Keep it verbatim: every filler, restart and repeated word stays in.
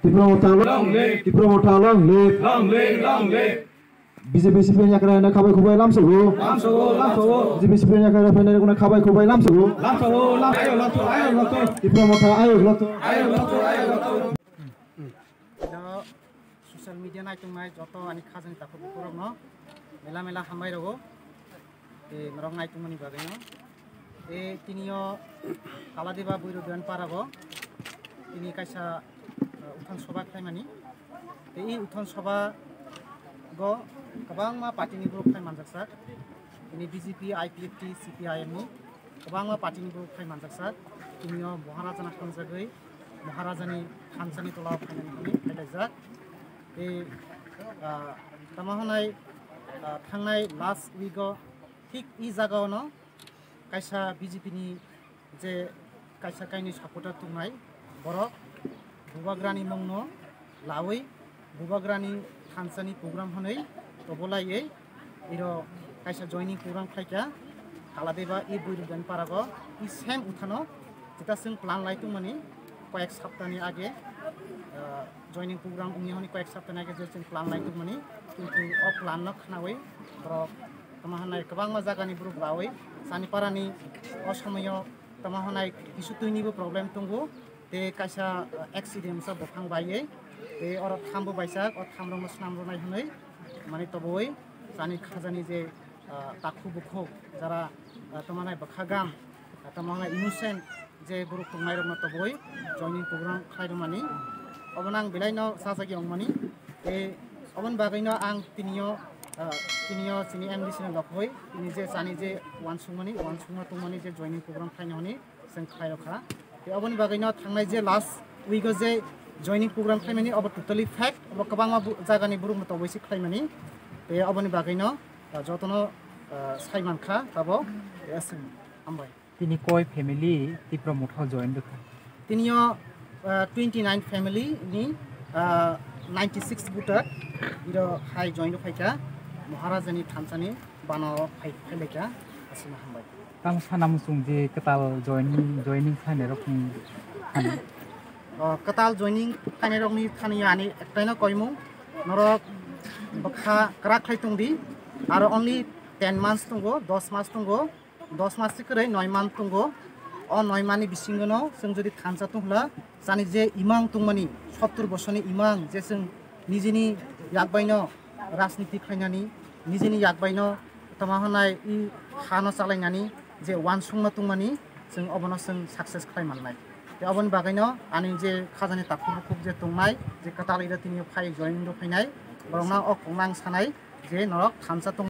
Tipra Motha long live. Tipra Motha long live. Long live, long live. B J P C P M yakra na khabai khubai lamsogo. Lamsogo, lamsogo. B J P C P M yakra na khabai khubai lamsogo. Lamsogo, lamsogo, lamsogo, ayok lamsogo. Tipra Motha ayok lamsogo. Ayok lamsogo, ayok lamsogo. Ino social media naitongnai joto ani khajani takhuk bukhurokno mela mela hambai rogo. Tei norok naitongmani bagwino. Tei tinio Kaladeba Buirudan Parago tini kaisa, uh, uthon soba khlaimani. Tei i uthon soba go kwbangma party ni borok phai manjaksak. Tini B J P, I P F T, C P I M ni kwbangma party ni borok phai manjaksak. Tinio Maharajana hamjagwi Maharajani thansani tola phainani hwnwi phailaijak. Tei, ah, tamo hwnai, ah, thangnai last week o thik i jaga ono kaisa B J P ni je kaisa kainwi supporter tongnai borok Bubagrani mungno lawi Bubagrani thansani program hwnwi tobolaiwi iro kaisa joining program khlaikha. Kaladeba i Buirudan Parago i same uthano jeta chwng plan lai tongmani koyek saptani age, ah, joining program wngya hwnwi koyek saptani age je chwng plan lai tongmani, kintu o plan no khnawi borok tamo hwnai kwbangma jagani borok lawi Chaniparani o somoyo tamo hwnai kisu twinibo problem tongo. Tei kaisa, ah, accident sa buphang baiwi tei oro thambo baisa, o thamrokno swnamrwnai hwnwi mani toboi chani khajani je, ah, takhu bukhuk jara, ah, tamo hwnai bwkha gam, ah, tamo hwnai innocent je borok tongnairokno toboi joining program khlairwmani. Obono ang belaino sajagwi wngmani. Tei oboni bagwino ang tinio, ah, tinio chini M D C no lokhoi, tini je chani je uansukmani, uansukma tongmani je joining program khlaina hwnwi chwng khlai rokha. Tei oboni bagwino thangnai je last week o je joining program khlaimani, obo totally fake, obo kwbangma bu-, jagani borokno toboi se khlaimani. Tei oboni bagwino, ah, jotono, ah, sai mankha tabok. Tei aswk hambai. Tini koi family Tipra Motha join rwkha? Tinio, ah, twenty nine family ni, ah, ninety six voter iro hai join rwkhaikha Maharajani thansani bana phai, phailaikha. Aswkno hambai. Tamo sana muchung je kwtal joining, joining khlainai rokni thani? O, kwtal joining khlainai rokni thani ani ektaino koimung, norok bwkha kwrak khlai tongdi, aro only ten months tongo, dos mas tongo, dos mas se kwrwi noi man tongo. O noi manni bisingono chwng jodi thansa tongphla, chani je imang tongmani, sottur bosorni imang je chwng nijini yakbaino rajniti khlainani, nijini yakbaino tamo hwnai i hano chalainani je uansukma tongmani, chwng obono chwng success khlai mannai. Tei oboni bagwino ani je khajani takhuk bukhuk je tongnai, je kwtal iro tini phai join rw phainai, borokno o kokno ang sanai je norok thansa tong